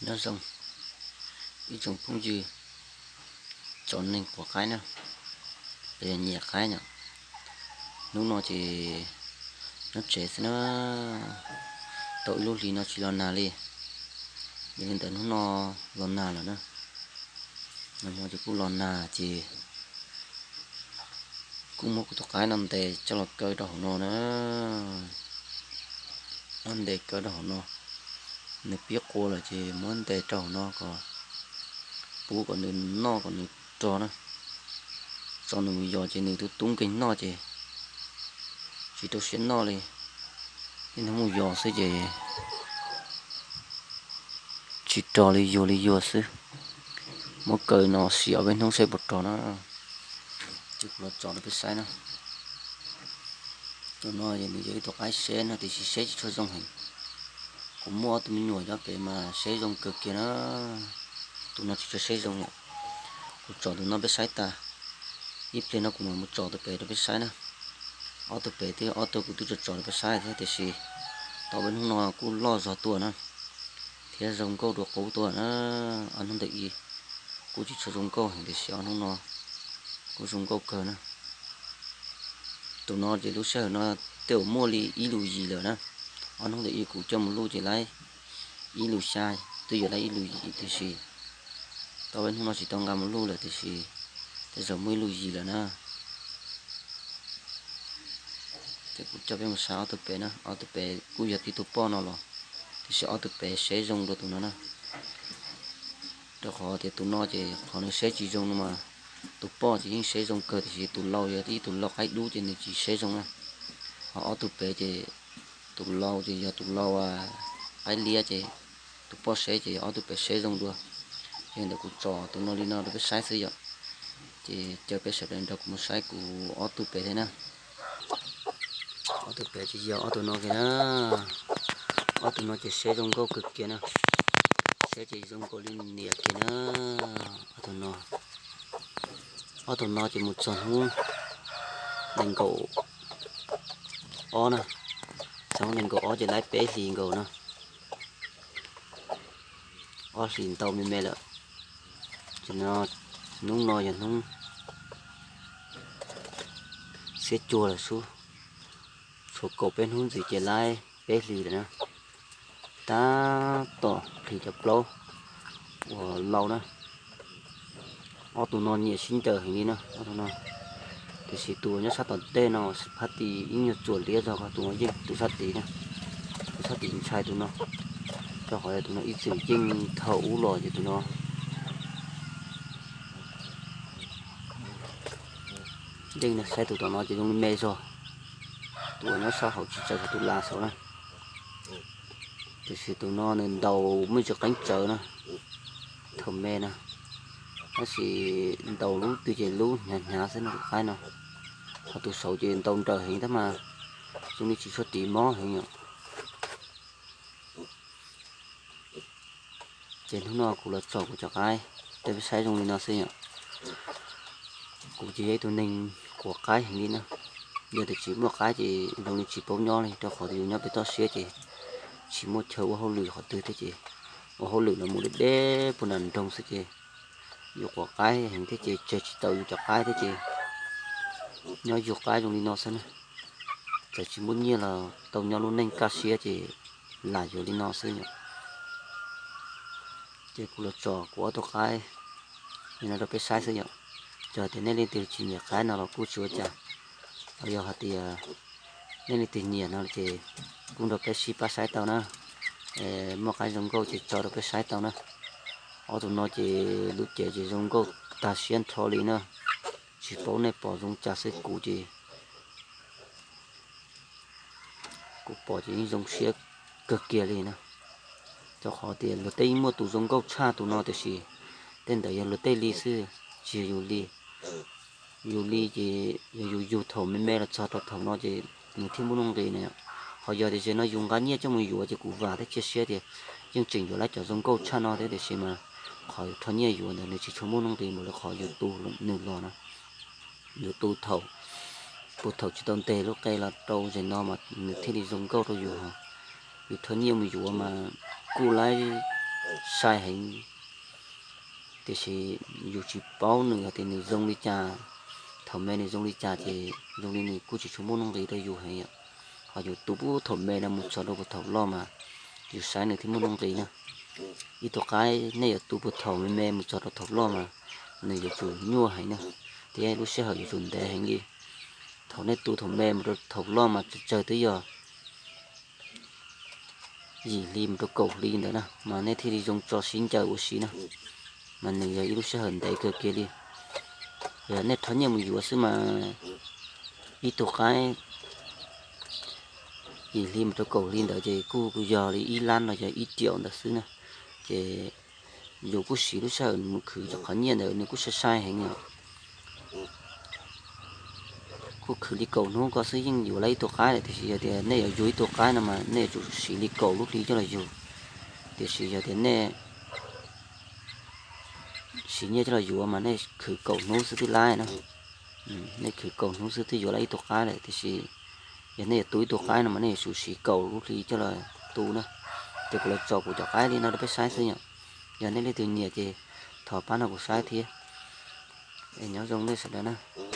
Nyob zoo ib tsoom phooj ywg tso neeg quav qaib na, los yog nyiam qaib na. Hnub no ces nyob tsev xwb na, tau ib lub hlis no tsis los nag li. Yog li ntawd hnub no los nag lawm na. Nag hmo ces kuj los nag ces kuj muab kuv tus qaib no ntes coj los kaw rau hauv no na. Muab ntes kaw rau hauv no, nws pib qua lawm ces muab ntes rau hauv no kom pub kom nws noj kom nws rog na. Tso nws mus yos ces nws tub tub nkeeg noj ces tsis rau siab noj li. Ib hnub mus yos xwb ces tsis rog li, yuag li yuag xwb. Muab kaw no sim ob peb hnub saib puas rog na. Ces kuv los tso rau peb saib na. Tus no nws yog ib tug qaib seb no tiam sis seb tsis tshua zoo heev. Kuv muaj ob tug me nyuam nyob pem mas seb zoo kawg kiag na. Tus no tsis tshua seb zoo yom. Kuv tso tus no peb saib tas, ib pliag no kuv mam mus tso tus pem rau peb saib na. Ob tug pem twb ob tug kuv twb tso tso rau peb saib thiab tiam sis tau peb hnub no kuj loj zog tuaj na, thiab zoo nkauj dua qub tuaj na. Ob hnub ntawm ib kuj tsis tshua zoo nkauj heev tiam sis ob hnub no kuj zoo nkauj kawg na. Tus no ces lub sij hawm no tej zaum muaj li ib lus yim lawm na. Ob hnub ntawm ib kuv coj mus luj ces laib ib lus xya, twb yuav laib ib lus yim tiam sis tau peb hnub no tsis tau nqa mus luj lawm tiam sis tej zaum muaj ib lus yim lawm na. Ces kuv coj peb mus saib ob tug pem na, ob tug pem kuj yog tib tug poj no los tiam sis ob tug pem seb zoo dua tus no na. Rau qhov tias tus no ces qhov nws seb tsis zoo no mas tus poj ces yeej seb zoo kawg tiam sis tus lau yog ib tus lau qaib dub ces nws tsis seb zoo na. Ho ob tug pem ces tus lau ces yog tus lau qaib liab ces tus poj seb ces ob tug pem seb zoo dua. Ces ntawm kuv tso tus no li no rau peb saib xwb yom. Ces caw peb sawv daws nrog kuv mus saib kuv ob tug pem thiab na. Ob tug pem ces yog ob tug no kiag na. Ob tug no ces seb zoo nkauj kawg kiag na. Seb ces zoo nkaus li niam kiag na. Ob tug no, ob tug no ces mus txog hnub nees nkaum ob na, txog hnub nees nkaum ob ces laib peb hlis nkaus na. Ob hlis ntau me me lawm. Ces no, hnub no yog hnub xiab cuag lawm xwb, tshuav kaum peb hnub ntxiv ces laib peb hlis lawm na. Tab tom plhis cov plaub uas lau na. Ob tug no nyiam sib ncaws heev li na, ob tug no. Tiam sis tus nyob sab tom ntej no phab tis ib nyuag txuam liab zog, tus no yeej tus sab tid na, tus sab tid ntshai tus no, rau qhov tus no ib txwm yeej thaum ub los ces tus no yeej saib tus tom no ces zoo li me zog, tus uas nyob sab hauv tsis tsaws tus las saud na. Tiam sis tus no nws ntaus muaj ntsis qeeb tsawv na, thaum me na, tab sis ntaus lub twg ces lub hnyav hnyav xwb no tus qaib no. Ho tus saud ces ntaus nrawm heev tab mas zoo li tsis tshua tiv mob heev yom. Ces hnub no kuv los tsom kuv cov qaib rau peb saib zoo li no xwb yom. Kuv ces yog ib tug neeg quav qaib heev li na. Yog tias tsis muaj qaib ces zoo li tsis paub nyob li, rau qhov yus nyob pem toj siab ces tsis muaj chaw ua hauj lwm qhov twg thiab ces ua hauj lwm los mus deb deb puag nram nroog xwb ces yus quav qaib heev thiab ces tseg tsis tau yus cov qaib thiab ces nyob yug qaib zoo li no xwb na. Txawm tsis muaj nyiaj los tau nyob lub neej kaj siab ces lam yuav li no xwb yom. Ces kuv los tsom kuv ob tug qaib li no rau peb saib xwb yom. Txawm hais tias nej leej twg tsis nyiam qaib no los kuj tsis ua cas, los yog hais tias nej leej twg nyiam no ces kuj nrog peb sib pab saib tau na. Muaj qaib zoo nkauj ces tso rau peb saib tau na. Ob tug no ces lub cev ces zoo nkauj tag siab nrho li na, tsis paub nej pom zoo cas xwb kuv ces kuv pom ces yeej zoo siab kawg kiag li na. Rau qhov tias luag tej yeej muaj tus zoo nkauj tshaj tus no tiam sis tej ntawd yog luag tej li xwb, tsis yog yus li. Yus li ces yog yus yug thaum me me los txog rau thaum no ces nws thiaj muaj nuj nqis na. Ho yog tias zaum no yus nqa nyiaj coj mus yuav ces kuv vam thiab cia siab tias yeej tseem yuav lawv cov zoo nkauj tshaj no thiab tiam sis mas qhov yus rho nyiaj yuav ntawd nws tsis tshua muaj nuj nqis npaum li qhov yus tu nws los na. Yus tu thaum, puag thaum tsis tau ntes lub qe los rau zaum no mas nws thiaj li zoo nkauj rau yus. Yus rho nyiaj mus yuav mas kuj laib sai heev, tiam sis yus tsis paub nws hais tias nws zoo li cas, thaum me nws zoo li cas ces zoo li nws kuj tsis tshua muaj nuj nqis rau yus heev yom. Ho yus tu puag thaum me no mus txog rau puag thaum loj mas yus saib nws thiaj muaj nuj nqis na. Ib tug qaib nej yuav tu puag thaum me me mus txog rau thaum loj mas nws yuav tsum nyuaj heev na, thiab lub sij hawm yuav tsum ntev heev li. Thaum nej tu thaum me mus rau thaum loj mas tsawg tsawg twb yog yim hli mus rau kaum hli ntawd na mas nej thiaj li zoo tso sib ncaws ua si na, mas nws yog ib lub sij hawm ntev kawg kiag li. Yog nej rho nyiaj mus yuav xwb mas ib tug qaib yim hli mus rau kaum hli ntawd ces kuj yog li ib lab los yog ib tiam ntawd xwb na. Ces yus kuj siv lub sij hawm mus khwv cov qhov nyiaj ntawd nws kuj sai sai heev os. Kuj khwv li kaum hnub ko xwb yeej yuav tau ib tug qaib lawm, tiam sis yog tias nej yuav yuav ib tug qaib no mas nej yuav tsum siv li kaum lub hli coj los yug. Tiam sis yog tias nej siv nyiaj coj los yuav mas nej khwv kaum hnub xwb twb laib na. Nej khwv kaum hnub xwb twb yuav tau ib tug qaib lawm, tiam sis yog nej yuav tu ib tug qaib no mas nej yuav tsum siv kaum lub hli coj los tu na. Ces kuv los tso kuv cov qaib li no rau peb saib xwb yom. Yog nej leej twg nyiam ces thov pab nrog kuv saib thiab. Es nyob zoo nej sawv daws na.